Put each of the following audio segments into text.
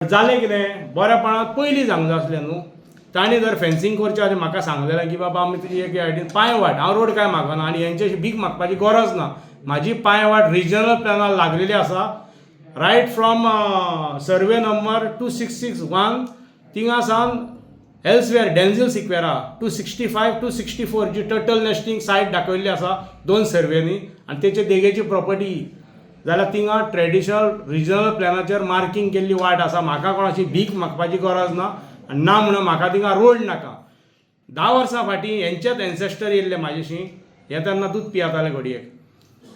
जालें कितें, बऱ्यापणान पयलीं सांगूंक जाय आसलें न्हू. तांणी जर फेन्सींग करच्या आदी म्हाका सांगलेलें की बाबा आमी तुजी एक आयडीन पांय वाट, हांव रोड काय मागना आनी हेंच्याशी भीक मागपाची गरज ना. म्हाजी पांयवाट रिजनल प्लॅनार लागलेली आसा, right from survey number 2661 थिंगा सावन एल्सवेर डेन्झील सिक्वेरा 265 264 जी टर्टल नेस्टींग सायट दाखयल्ली आसा दोन सर्वेनी आनी तेचे देगेची प्रॉपर्टी जाल्यार थिंगा ट्रेडिशनल रिजनल प्लॅनाचेर मार्कींग केल्ली वाट आसा. म्हाका कोणाची भीक मागपाची गरज ना आनी ना म्हणून म्हाका थिंगा रोड नाका. 10 वर्सां फाटीं हेंचेच एन्सेस्टर येयल्ले म्हाजेशी, हे तेन्ना दूद पियेताले घडयेक,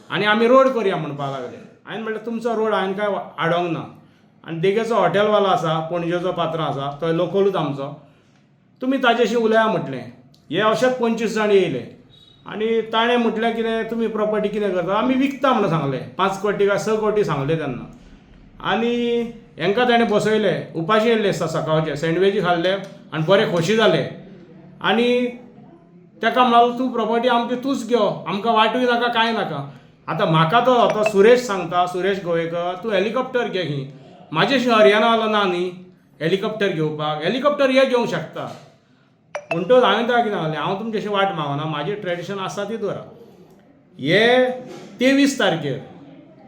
आनी आमी रोड करया म्हणपाक लागले. हांवें म्हणलें, तुमचो रोड हांवें काय हाडोंक ना. आनी देगेचो हॉटेलवालो आसा, पणजेचो पात्रांव आसा, तो लोकलूच आमचो, तुमी ताजेशी उलया म्हटलें. हे अशेच 25 जाण येयले आनी ताणें म्हटलें, कितें तुमी प्रॉपर्टी कितें करता? आमी विकता म्हणून सांगलें. 5 कोटी काय 6 कोटी सांगले तेन्ना. आनी हेंकां ताणें बसयले, उपाशी येयल्ले दिसता सकाळचे, सँडविची खाल्ले आनी बरे खोशी जाले. आनी ताका म्हणलो, तूं प्रॉपर्टी आमची तूंच घेव, आमकां वाटूय नाका, कांय नाका. आतां म्हाका तो तो सुरेश सांगता, सुरेश गोवेकर, तूं हेलिकॉप्टर घे. ही म्हाजेशी हरियाणा वालो ना न्ही हेलिकॉप्टर घेवपाक, हेलिकॉप्टर हे घेवंक शकता. म्हणटच हांवें ताका कितें सांगलें, हांव तुमच्याशी वाट मागना, म्हाजी ट्रेडिशन आसा ती दवरा. हे 23 तारखेर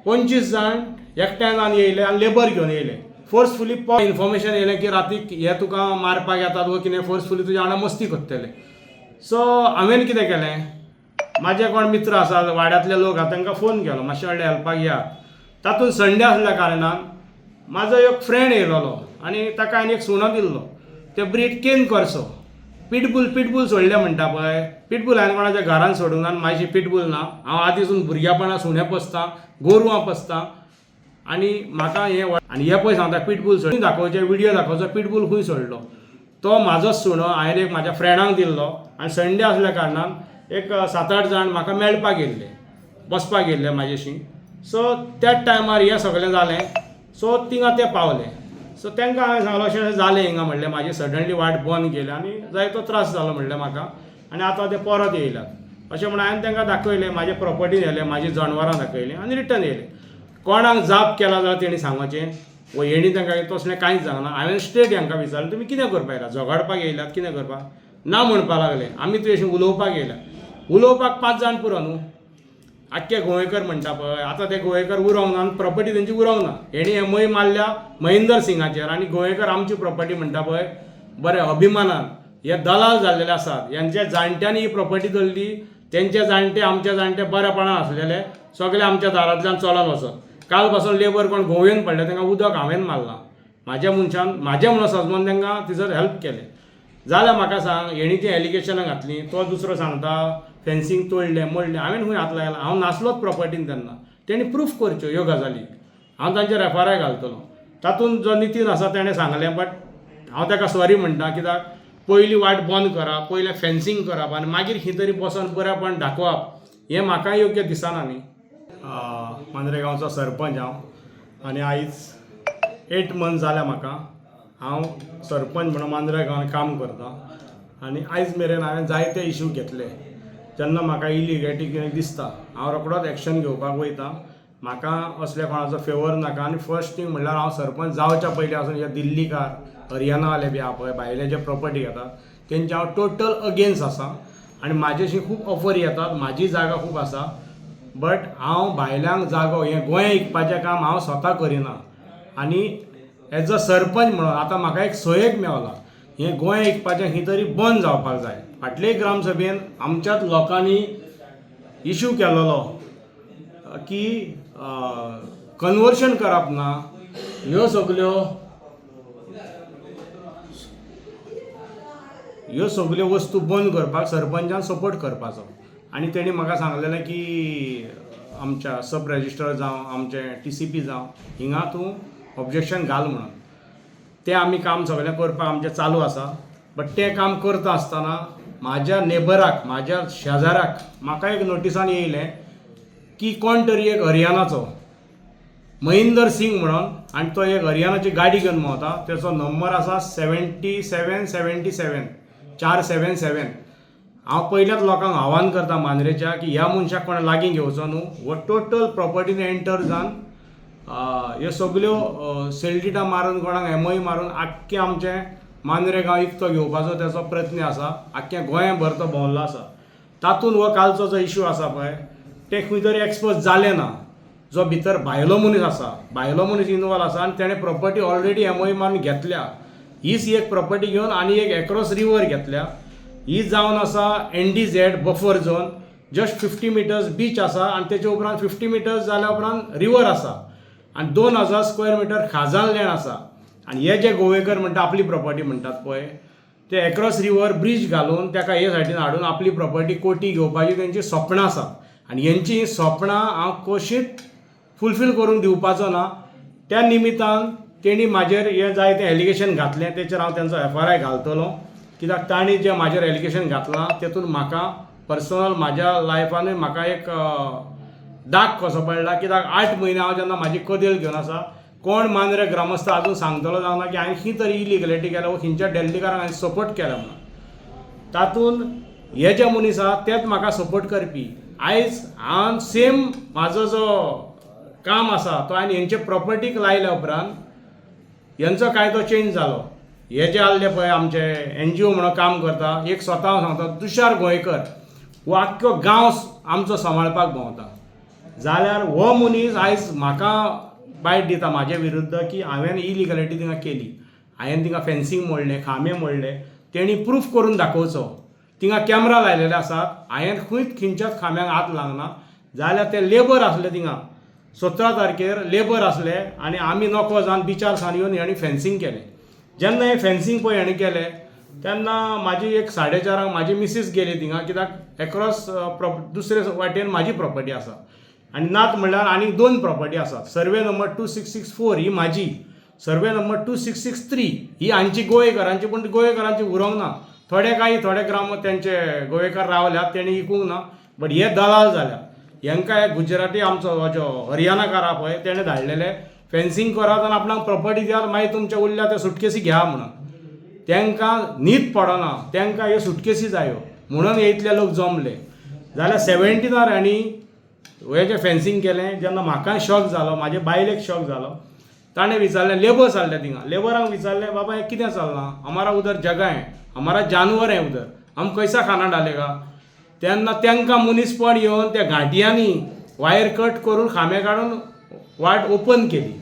25 जाण एकठांय जावन येयले आनी लेबर घेवन येयले फोर्सफुली. इन्फॉर्मेशन येयलें की रातीक हे तुका मारपाक येतात वो कितें, फोर्सफुली तुज्या वांगडा मस्ती करतले. सो हांवें कितें केलें, म्हाजे कोण मित्र आसा, वाड्यांतले लोक आसा, तांकां फोन केलो, मातशे व्हडले हेल्पाक येयात. तातूंत संडे आसल्या कारणान म्हाजो एक फ्रेंड येयलोलो आनी ताका हांवें एक सुणो दिल्लो, ते ब्रीड केन करसो, पिटबूल. पिटबूल सोडले म्हणटा पळय, पिटबूल हांवें कोणाच्या घरान सोडूंक ना आनी म्हाजी पिटबूल ना. हांव आदीसून भुरग्यापणा सुणे पोसतां, गोरवां पोसतां आनी म्हाका हें आनी हे पळय सांगता, पिटबूल सोड दाखोवचे, व्हिडियो दाखोवचो, पिटबूल खंय सोडलो. तो म्हाजोच सुणो हांवें एक म्हाज्या फ्रेंडाक दिल्लो. आनी संडे आसल्या कारणान एक सात आठ जाण म्हाका मेळपाक येयल्ले, बसपाक येयल्ले म्हाजेशी. सो त्याच टायमार हें सगळें जालें. सो थिंगा ते पावले. सो तांकां हांवें सांगलें, अशें अशें जालें हिंगा म्हणलें, म्हाजी सडनली वाट बंद केली आनी जायतो त्रास जालो म्हणलें म्हाका आनी आतां ते परत येयल्यात अशें म्हणून हांवें तांकां दाखयलें, म्हाजे प्रॉपर्टी व्हेले, म्हाजी जनावरां दाखयलीं आनी रिटर्न येयले. कोणाक जाप केला जाल्यार तेणी सांगपाचें वो हेणी तांकां तसलें कांयच जावना. हांवें स्ट्रेट हांकां विचारलें, तुमी कितें करपाक येयला, झगडपाक येयल्यात, कितें करपाक? ना म्हणपाक लागले, आमी तुजेशी उलोवपाक येयल्या. उलोवपाक पांच जाण पुरो न्हू. आख्खे गोवेकर म्हणटा पळय, आतां ते गोवेकर उरोंक ना आनी प्रॉपर्टी तेंची उरोंक ना. हेणी एमओयू मारल्या महेंदर सिंगाचेर आनी गोवेकर आमची प्रॉपर्टी म्हणटा पळय बरे अभिमानान. हे दलाल जाल्लेले आसात. हेंच्या जाणट्यांनी ही प्रॉपर्टी धरली. तेंचे जाणटे, आमचे जाणटे बरेपणान आसलेले, सगळे आमच्या दारांतल्यान चलोन वचत. काल पासून लेबर कोण गोवेन पडले, तांकां उदक हांवें मारलां म्हाज्या मनशान, म्हाजें म्हणून सजमन तांकां थंयसर हेल्प केलें. जाल्यार म्हाका सांग, हेणी तीं एलिगेशनां घातलीं, तो दुसरो सांगता फेन्सींग तोडलें मोडलें. हांवें खंय हात लायला? हांव नासलोच प्रॉपर्टीन तेन्ना. तेणी प्रूफ करच्यो ह्यो गजाली, हांव तांचेर एफआरआय घालतलो. तातूंत जो नितीन आसा तेणें सांगलें, बट हांव ताका सॉरी म्हणटा, कित्याक पयली वाट बंद करप, पयलें फेन्सींग करप आनी मागीर खंय तरी बसोन बरेपण दाखोवप हें म्हाका योग्य दिसना न्ही. मांद्रे गांवचो सरपंच हांव आनी आयज 8 मंथ जाल्या म्हाका हांव सरपंच म्हणून मांद्रे गांवांत काम करता. आनी आयज मेरेन हांवें जायते इशू घेतले. जेन्ना म्हाका इलिगॅलिटी कितें दिसता, हांव रोखडोच एक्शन घेवपाक वयता. म्हाका असल्या कोणाचो फेवर नाका. आनी फर्स्ट थींग म्हणल्यार, हांव सरपंच जावच्या पयलीं पासून हे दिल्लीकार, हरियाणावाले बी आहा पळय, भायले जे प्रॉपर्टी घेतात, तेंचे हांव टोटल अगेन्स्ट आसा. आनी म्हाजेशी खूब ऑफरी येतात, म्हाजी जागा खूब आसा, बट हांव भायल्यांक जागो हें गोंय विकपाचें काम हांव स्वता करिना. आनी एज अ सरपंच म्हणून आतां म्हाका एक सोयेक मेवला, हें गोंय विकपाचें खंय तरी बंद जावपाक जाय. फाटले ग्रामसभेन आमच्याच लोकांनी इशू केलेलो की कन्वर्शन करप ना, ह्यो सगल्यो वस्तू बंद करपाक सरपंचान सपोर्ट करपाचो. आनी तेणी म्हाका सांगलेलें की आमच्या सब रजिस्टर जावं, आमचे टीसीपी जावं, हिंगा तूं ऑब्जेक्शन घाल म्हणून. तें आमी काम सगळें करपाक आमचें चालू आसा. बट तें काम करता आसतना म्हाज्या नेबराक, म्हाज्या शेजाराक म्हाका एक नोटिसान येयलें की कोण तरी एक हरियाणाचो महेंदर सिंग म्हणून, आनी तो एक हरियाणाची गाडी घेवन भोंवता. तेचो नंबर आसा 77 77, 477. हांव पयल्याच लोकांक आव्हान करता मांद्रेच्या की ह्या मनशाक कोणा लागीं घेवचो न्हू. हो टोटल प्रॉपर्टीन एंटर जावन ह्यो सगल्यो सेल्टिटां मारून कोणाक एमओयू मारून आख्खें आमचें मांद्रे गांव इकतो घेवपाचो तेचो प्रयत्न आसा. आख्ख्या गोंयभर तो भोंवल्लो आसा. तातूंत हो कालचो जो इशू आसा पळय ते खंय तरी एक्सपोज जालें ना. जो भितर भायलो मनीस आसा, भायलो मनीस इनवॉल्व आसा आनी तेणें प्रॉपर्टी ऑलरेडी एमओयू मारून घेतल्या. हीच एक प्रॉपर्टी घेवन आनी एक एक्रॉस रिवर घेतल्या. ही जावन आसा NDZ buffer zone. Just 50 meters beach आसा आनी तेचे उपरांत 50 मिटर्स जाल्या उपरांत रिवर आसा आनी 2000 स्क्वेअर मिटर खाजन लँड आसा. आनी हे जे गोवेकर म्हणटा आपली प्रॉपर्टी म्हणटात पळय, ते एक्रॉस रिवर ब्रीज घालून ताका हे सायडीन हाडून आपली प्रॉपर्टी कोटी घेवपाची तेंची सपनां आसात. आनी हेंची सपनां हांव कशीच फुलफील करूंक दिवपाचो ना. त्या निमितान तेणी म्हाजेर हें जाय तें एलिगेशन घातलें, तेचेर हांव तेंचो एफआरआय घालतलो. कित्याक तांणी जें म्हाजेर एलिगेशन घातलां तेतून म्हाका पर्सनल म्हाज्या लायफानूय म्हाका एक दाग कसो पडला. कित्याक 8 म्हयने हांव जेन्ना म्हाजी कदेल घेवन आसा, कोण मांद्रे ग्रामस्थ आजून सांगतलो जावना की हांवें खंय तरी इलिगलिटी केल्या वो खंयच्या डेल्लीकारांक हांवें सपोर्ट केला म्हणून. तातूंत हे जे मनीस आहा तेच म्हाका सपोर्ट करपी. आयज हांव सेम म्हाजो जो काम आसा तो हांवें हेंचे प्रॉपर्टीक लायल्या उपरांत हेंचो कायदो चेंज जालो. हे जे आहले पळय आमचे एनजीओ म्हणून काम करता, एक स्वता हांव सांगता तुषार गोंयकर हो आख्खो गांव आमचो सांबाळपाक भोंवता. जाल्यार हो मनीस आयज म्हाका बायट दिता म्हाजे विरुद्ध की हांवें इलिगलिटी थिंगा केली, हांवें थिंगा फेन्सींग मोडलें, खांबे मोडले. तेणी प्रूफ करून दाखोवचो. थिंगा कॅमरा लायलेले आसात, हांवें खंयच खंयच्याच खांब्यांक हात लागना. जाल्यार ते लेबर आसले थिंगा 17 तारखेर लेबर आसले आनी आमी नोको जावन बिचार सान येवन हेणी फेन्सींग केलें. जेन्ना हें फेन्सींग पळय हेणी केलें तेन्ना म्हाजी एक 4:30 म्हाजी मिसीस गेली थिंगा, कित्याक एक्रॉस दुसरे वाटेन म्हाजी प्रॉपर्टी आसा आनी नात म्हणल्यार आनीक 2 प्रॉपर्टी आसात. सर्वे नंबर 2664 ही म्हाजी, सर्वे नंबर 2663 ही हांची गोवेकारांची, पूण गोवेकारांची उरोंक ना. थोडे काही थोडे ग्राम तेंचे गोवेकार रावल्यात तेणी इकूंक ना, बट हे दलाल जाल्या. हेंकां हे गुजराती आमचो जो हरियाणाकार आहा पळय तेणें धाडलेले फेन्सींग करात आनी आपणाक प्रॉपर्टी दियात, मागीर तुमचे उरल्या ते सुटकेसी घेया म्हणून. तेंकां न्हीद पडना, तेंकां ह्यो सुटकेसी जायो म्हणून हे इतले लोक जमले. जाल्यार 17 हांणी हें जें फेन्सींग केलें जेन्ना म्हाकाय शॉक जालो, म्हाजे बायलेक शॉक जालो. ताणें विचारलें, लेबर्स आहले थिंगा, लेबरांक विचारलें, बाबा हें कितें चल्लां, हमारा उधर जगह है, हमारा जानवर है उधर, हम कैसा खाना डालेगा. तेन्ना तेंकां मनीसपण येवन त्या घांटयांनी वायर कट करून खांबे काडून वाट ओपन केली.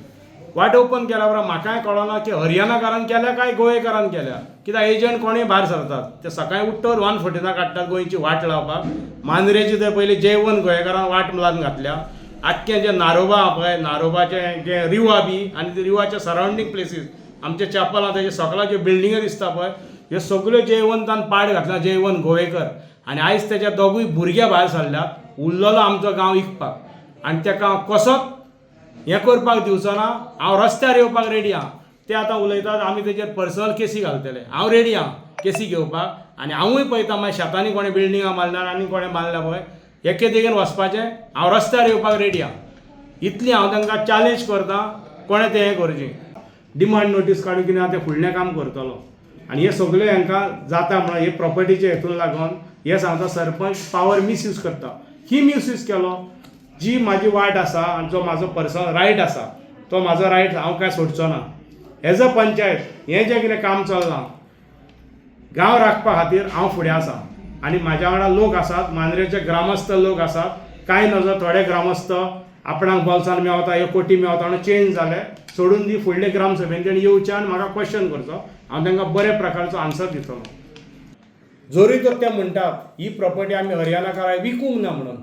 वाट ओपन केल्या उपरांत म्हाकाय कळना की हरियाणाकारान केल्या काय गोवेकारान केल्या, कित्याक एजंट कोणूय भायर सरतात. ते सकाळीं उठ्ठत 114 काडटात गोंयची वाट लावपाक. मांद्रेची तर पयलीं जेवण गोंयकारान वाट लावन घातल्या. आख्खें जें नारोबा आहा पळय, नारोबाचें जें रिवा बी आनी ते रिवाचे सरावंडींग प्लेसीस, आमचें चॅपल आहा तेजे सकला ज्यो बिल्डिंग्यो दिसता पळय, ह्यो सगल्यो जयवंतान पाड घातल्या, जयवंत गोवेकर. आनी आयज तेजे दोगूय भुरगे भायर सरल्यात, उरलेलो आमचो गांव इकपाक. आनी तेका हांव कसोच हें करपाक दिवचो ना. हांव रस्त्यार येवपाक रेडी आहा. ते आतां उलयतात आमी तेजेर पर्सनल केसी घालतले. हांव रेडी आहा केसी घेवपाक. आनी हांवूय पळयता मागीर शेतांनी कोणें बिल्डिंगां मारल्या आनी कोणें बांदल्या पळय, एके देगेन वचपाचें. हांव रस्त्यार येवपाक रेडी आहा. इतली हांव तांकां चॅलेंज करता, कोणें तें हें करचें. डिमांड नोटीस काडून कितें आहा तें फुडलें काम करतलो. आनी हें सगळें हांकां जाता म्हणून हे प्रॉपर्टीचे हेतून लागून हे सांगता सरपंच पावर मिसयूज करता. ही मिसयूज केलो, जी म्हाजी वाट आसा आनी जो म्हाजो पर्सनल रायट आसा तो म्हाजो रायट हांव काय सोडचो ना. एज अ पंचायत हें जें कितें काम चल्लां गांव राखपा खातीर हांव फुडें आसा आनी म्हाज्या वांगडा लोक आसात, मांद्रेचे ग्रामस्थ लोक आसात. कांय नजो थोडे ग्रामस्थ आपणाक बोल्सान मेवता, ह्यो कोटी मेवता म्हणून चेंज जाले, सोडून दी. फुडले ग्रामसभेन तेणी येवचें आनी म्हाका क्वेश्चन करचो, हांव तांकां बऱ्या प्रकारचो आन्सर दितलो. जरूय तर ते म्हणटात ही प्रॉपर्टी आमी हरियाणाकाराक विकूंक ना म्हणून,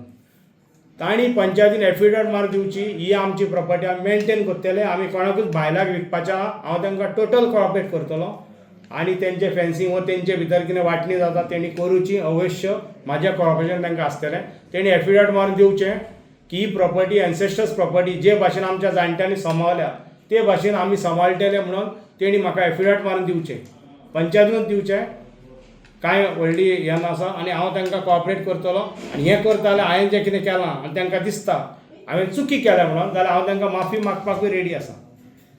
तांणी पंचायतीन एफिडेवीट मारून दिवची, ही आमची प्रॉपर्टी आमी मेनटेन करतले, आमी कोणाकूच भायल्याक विकपाचें ना. हांव तांकां टोटल कॉपरेट करतलो आनी तेंचे फेन्सींग व तेंचे भितर कितें वांटणी जाता तेणी करुची अवश्य. म्हाजें कॉपरेशन तांकां आसतलें. तेणी एफिडेवीट मारून दिवचें की ही प्रॉपर्टी एन्सेस्टर्स प्रॉपर्टी, जे भाशेन आमच्या जाणट्यांनी सांबाळल्या ते भाशेन आमी सांबाळटले म्हणून तेणी म्हाका एफिडेवीट मारून दिवचें, पंचायतीनूच दिवचें. कांय व्हडली हें नासा आनी हांव तांकां कॉपरेट करतलो. आनी हें करता जाल्यार हांवें जें कितें केलां आनी तांकां दिसता हांवें चुकी केल्या म्हणून, जाल्यार हांव तांकां माफी मागपाकूय रेडी आसा.